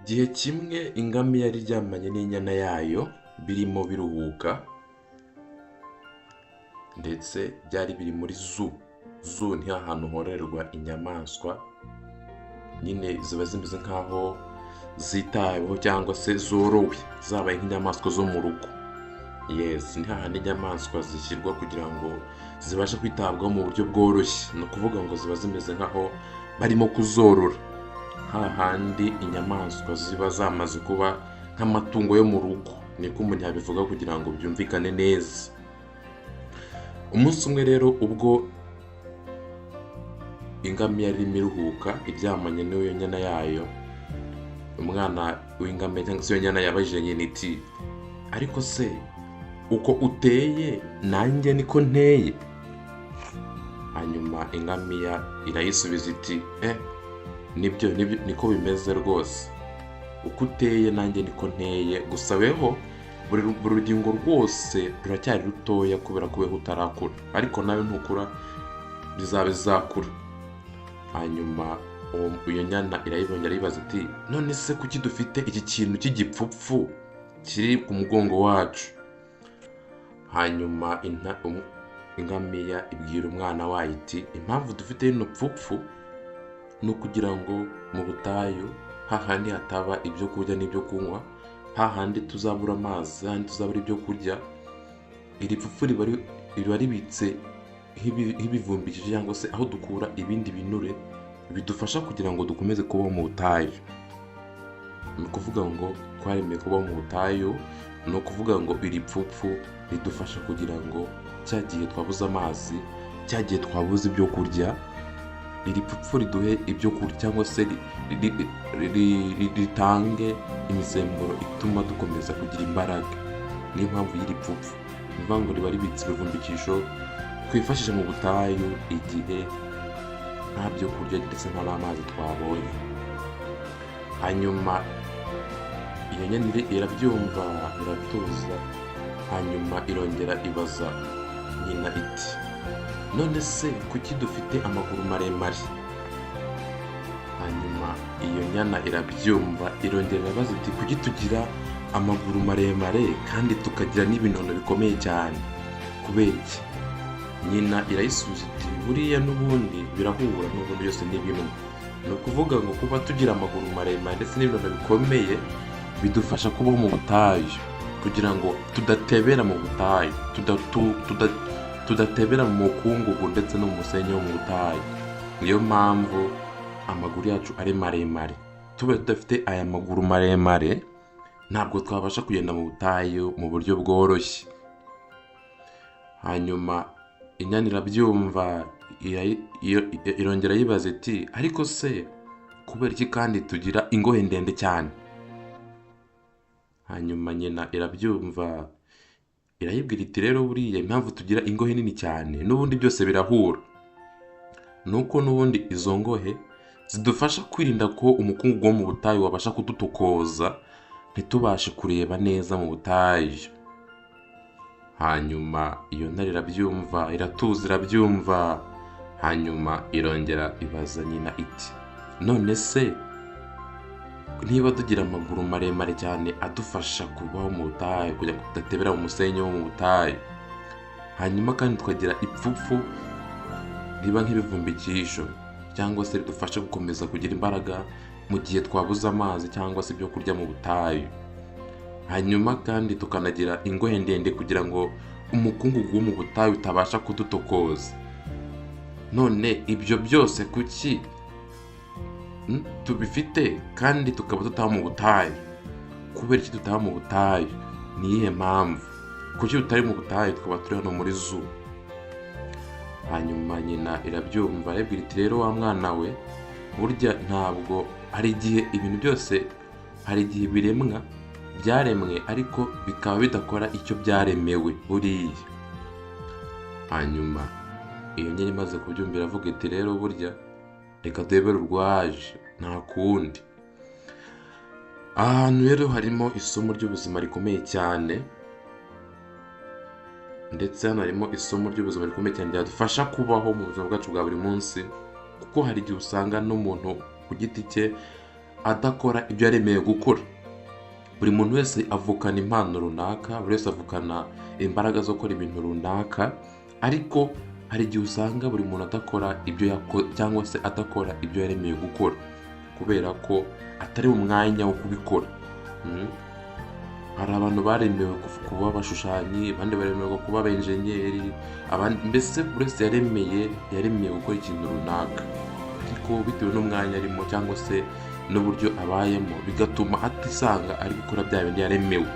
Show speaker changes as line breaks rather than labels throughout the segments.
Igihe kimwe ingamiya yari iryamanye n'inyana yayo birimo biruhuka, ndetse byari biri muri zoo. Zoo ni ahantu hororerwa inyamaswa nyine ziba zimeze nk'aho zitaweho cyangwa se zorowe, zabaye nk'inyamaswa zo mu rugo. Yes, ni hahandi inyamaswa zishyirwa kugira ngo zibashe kwitabwaho mu buryo bworoshye. Ni ukuvuga ngo ziba zimeze nk'aho barimo kuzorora, hahandi inyamaswa ziba zamaze kuba nk'amatungo yo mu rugo, niko umuntu yabivuga kugira ngo byumvikane neza. Umunsi umwe rero ubwo ingamiya yarimo iruhuka iryamanye n'iyo nyana yayo, umwana w'ingamiya cyangwa se iyo nyana yabajije nyina iti: "Ariko se uko uteye nanjye niko nteye?" Hanyuma ingamiya irayisubiza iti: "Eh, nibyo nibyo, niko bimeze rwose, uko uteye nanjye niko nteye, gusa weho buri rugingo rwose ruracyari rutoya kubera ko weho utarakura, ariko nawe ntukura bizaba bizakura." Hanyuma iyo nyana irayibonye, arayibaza iti: "None se kuki dufite iki kintu cy'igipfupfu kiri ku mugongo wacu?" Hanyuma ingamiya ibwira umwana wayo iti: "Impamvu dufite rino pfupfu ni ukugira ngo mu butayu, hahandi hataba ibyo kurya n'ibyo kunywa, hahandi tuzabura amazi, hahandi tuzabura ibyo kurya, iri pfupfu riba ribitse nk'ibivumbikisho cyangwa se aho dukura ibindi binure bidufasha kugira ngo dukomeze kubaho mu butayu. Ni ukuvuga ngo twaremeye kubaho mu butayu, ni ukuvuga ngo iri pfupfu ridufasha kugira ngo cya gihe twabuze amazi, cya gihe twabuze ibyo kurya, iri pfupfu riduhe ibyo kurya cyangwa se ritange imisemburo ituma dukomeza kugira imbaraga. Niyo mpamvu y'iri pfupfu. Ni ukuvuga ngo riba ribitse ibivumbikisho twifashisha mu butayu igihe nta byo kurya ndetse nta n'amazi twabonye." Hanyuma iyo nyana irabyumva, iratuza, hanyuma irongera ibaza nyina iti: "None se kuki dufite amaguru maremare?" Hanyuma iyo nyana irabyumva, irongera irabaza iti: "Kuki tugira amaguru maremare kandi tukagira n'ibinono bikomeye cyane, kubera iki?" Nyina irayisubiza iti: "Buriya n'ubundi birahura, n'ubundi byose ni bimwe. Ni ukuvuga ngo kuba tugira amaguru maremare ndetse n'ibinono bikomeye bidufasha kubaho mu butayu, kugira ngo tudatebera mu butayu, tudatebera mu mukungugu ndetse no mu musenyi wo mu butayu. Niyo mpamvu amaguru yacu ari maremare. Tubaye tudafite aya maguru maremare, ntabwo twabasha kugenda mu butayu mu buryo bworoshye." Hanyuma inyana irabyumva, irongera yibaza iti: "Ariko se kubera iki kandi tugira ingohe ndende cyane?" Hanyuma nyina irabyumva, irayibwira iti: "Rero buriya impamvu tugira ingohe nini cyane, n'ubundi byose birahura, ni uko n'ubundi izo ngohe zidufasha kwirinda ko umukungugu wo mu butayu wabasha kudutokoza, ntitubashe kureba neza mu butayu." Hanyuma iyo ntare irabyumva, iratuza, irabyumva, hanyuma irongera ibaza nyina iti: "None se niba tugira amaguru maremare cyane adufasha kubaho mu butayu kugira ngo tudatebera mu musenyi wo mu butayu, hanyuma kandi tukagira ipfupfu riba nk'ibivumbikisho cyangwa se ridufasha gukomeza kugira imbaraga mu gihe twabuze amazi cyangwa se ibyo kurya mu butayu, hanyuma kandi tukanagira ingohe ndende kugira ngo umukungugu wo mu butayu utabasha kudutokoza, none ibyo byose kuki tubifite kandi tukaba tutaba mu butayu? Kubera iki tutaba mu butayu? Ni iyihe mpamvu? Kuki tutari mu butayu, tukaba turi hano muri zoo?" Hanyuma nyina irabyumva, arabwira iti: "Rero wa mwana we, burya ntabwo hari igihe ibintu byose, hari igihe ibiremwa byaremwe ariko bikaba bidakora icyo byaremewe buriya." Hanyuma iyo nyine imaze kubyumva iravuga iti: "Rero burya reka turebere urwaje, nta kundi." Aha hantu rero harimo isomo ry'ubuzima rikomeye cyane, ndetse hano harimo isomo ry'ubuzima rikomeye cyane ryadufasha kubaho mu buzima bwacu bwa buri munsi, kuko hari igihe usanga n'umuntu ku giti cye adakora ibyo yaremeye gukora. Buri muntu wese avukana impano runaka, buri wese avukana imbaraga zo gukora ibintu runaka, ariko hari igihe usanga buri muntu adakora ibyo cyangwa se adakora ibyo yaremeye gukora kubera ko atari mu mwanya wo kubikora. Hari abantu baremewe kuba abashushanyi, abandi baremewe kuba abenjeniyeri, mbese buri wese yaremeye gukora ikintu runaka, ariko bitewe n'umwanya arimo cyangwa se n'uburyo abayemo bigatuma atisanga ari gukora bya bindi yaremewe.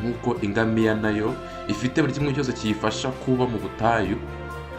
Nk'uko ingamiya nayo ifite buri kimwe cyose kiyifasha kuba mu butayu,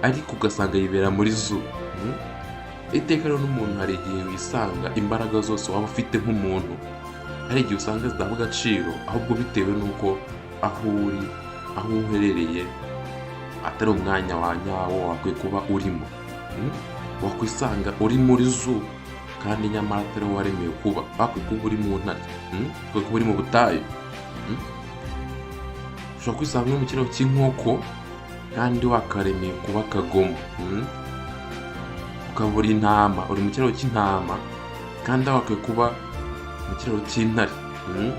ariko ugasanga yibera muri zoo. Iteka rero n'umuntu hari igihe wisanga imbaraga zose waba ufite nk'umuntu, hari igihe usanga zidahabwa agaciro, ahubwo bitewe n'uko aho uri, aho uherereye atari umwanya wa nyawo wakwiye kuba urimo. Wakwisanga uri muri zoo kandi nyamara atari wo waremewe kuba, wakwiye kuba uri mu ntare, wakwiye kuba uri mu butayu. Ushobora kwisanga uri mu kiraro cy'inkoko kandi wakaremeye kuba akagoma. Ukaba uri intama, uri mu kiraro cy'intama kandi wakwiye kuba mu kiraro cy'intare,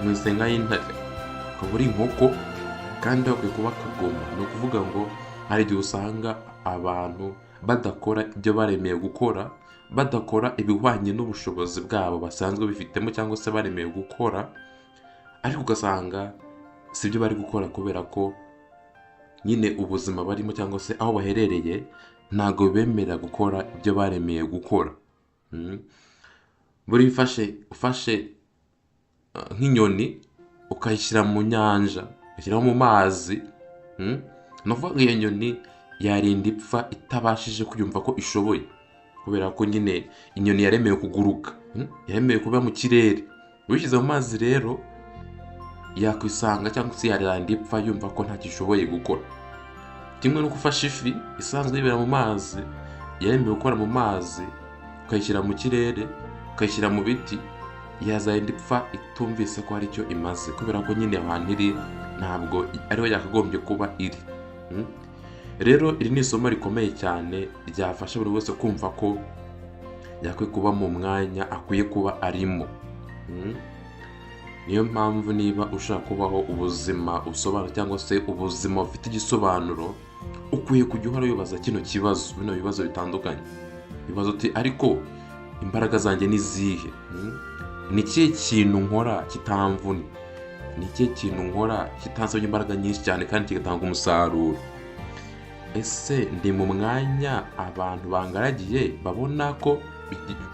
mu isenga y'intare. Ukaba uri inkoko kandi wakwiye kuba akagoma. Ni ukuvuga ngo hari igihe usanga abantu badakora ibyo baremeye gukora, badakora ibihwanye n'ubushobozi bwabo basanzwe bifitemo cyangwa se baremeye gukora, ariko ugasanga si ibyo bari gukora kubera ko nyine ubuzima barimo cyangwa se aho baherereye ntabwo bemerera gukora ibyo baremeye gukora. Buriya ufashe nk'inyoni ukayishyira mu nyanja, ugashyira mu mazi, ni ukuvuga ngo iyo nyoni yarinda ipfa itabashije kwiyumva ko ishoboye, kubera ko nyine inyoni yaremewe kuguruka, yaremewe kuba mu kirere. Uyishyize mu mazi rero yakwisanga cyangwa se yarinda ipfa yumva ko ntacyo ishoboye gukora. Kimwe n'uko ufashe ifi isanzwe yibera mu mazi, yaremewe gukora mu mazi, ukayishyira mu kirere, ukayishyira mu biti, yazarinda ipfa itumvise ko hari icyo imaze, kubera ko nyine ahantu iri ntabwo ariho yakagombye kuba iri. Rero iri ni isomo rikomeye cyane ryafasha buri wese kumva ko yakwiye kuba mu mwanya akwiye kuba arimo. Niyo mpamvu niba ushaka kubaho ubuzima busobanutse cyangwa se ubuzima bufite igisobanuro, ukwiye kujya uhora wibaza kino kibazo, bino bibazo bitandukanye. Ibibazo uti ariko imbaraga zanjye ni izihe? Ni ikihe kintu nkora kitamvuna? Ni ikihe kintu nkora kitansabye imbaraga nyinshi cyane kandi kigatanga umusaruro? Ese ndi mu mwanya abantu bangaragiye babona ko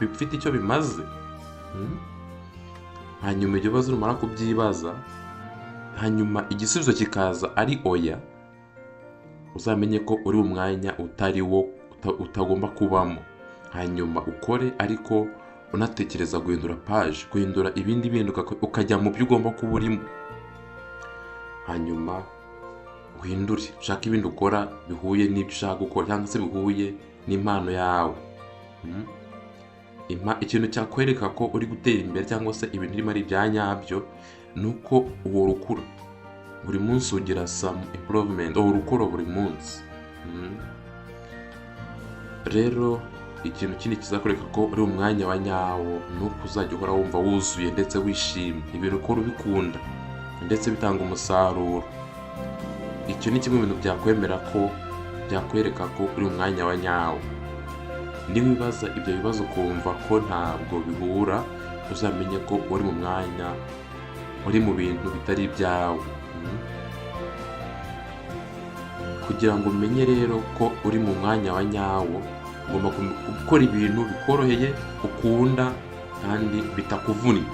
bifite icyo bimaze? Hanyuma ibyo bibazo numara kubyibaza, hanyuma igisubizo kikaza ari oya, uzamenye ko uri mu mwanya utari wo, utagomba kubamo. Hanyuma ukore, ariko unatekereza guhindura paje, guhindura ibindi bintu, ukajya mu byo ugomba kuba urimo. Hanyuma uhindure, ushake ibindi ukora bihuye n'ibyo ushaka gukora cyangwa se bihuye n'impano yawe. Ikintu cyakwereka ko uri gutera imbere cyangwa se ibintu urimo ari ibya nyabyo, ni uko uhora ukura buri munsi, ugira some improvement, uhora ukora buri munsi. Rero ikintu kindi kizakwereka ko uri mu mwanya wa nyawo, ni uko uzajya uhora wumva wuzuye ndetse wishimye, ibintu ukora ubikunda ndetse bitanga umusaruro. Icyo ni kimwe mu bintu byakwemera ko byakwereka ko uri mu mwanya wa nyawo. Niwibaza ibyo bibazo ukumva ko ntabwo bihura, uzamenye ko uri mu mwanya, uri mu bintu bitari ibyawe. Kugira ngo umenye rero ko uri mu mwanya wa nyawo, ugomba gukora ibintu bikoroheye, ukunda kandi bitakuvunnye,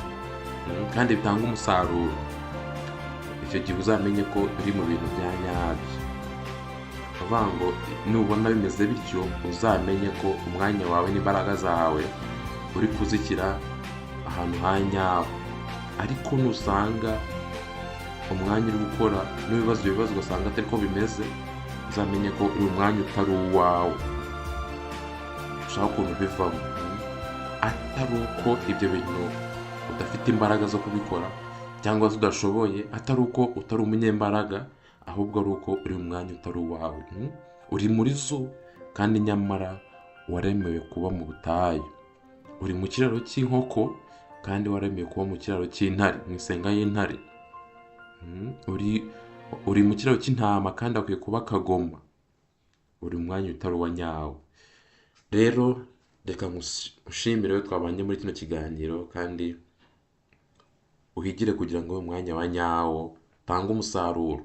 kandi bitanga umusaruro. Icyo gihe uzamenye ko uri mu bintu bya nyabyo. Uvuga ngo nubona bimeze bityo, uzamenye ko umwanya wawe n'imbaraga zawe uri kuzishyira ahantu ha nyaho. Ariko nusanga umwanya uri gukora n'ibibazo ibyo bibazo ugasanga atari ko bimeze, uzamenye ko uri umwanya utari uwawe, ushaka ukuntu bivamo, atari uko ibyo bintu udafite imbaraga zo kubikora cyangwa se udashoboye, atari uko utari umunyembaraga, ahubwo ari uko uri mu mwanya utari uwawe. Uri muri zoo kandi nyamara waremewe kuba mu butayu, uri mu kiraro cy'inkoko kandi waremewe kuba mu ntare. Kandi waremeye kuba mu kiraro cy'intare, mu isenga y'intare. Uri mu kiraro cy'intama kandi akwiye kuba akagoma. Uri mu mwanya utari uwa nyawo. Rero reka nkushimire we twabanye muri kino kiganiro, kandi uhigire kugira ngo ube umwanya wa nyawo utange umusaruro.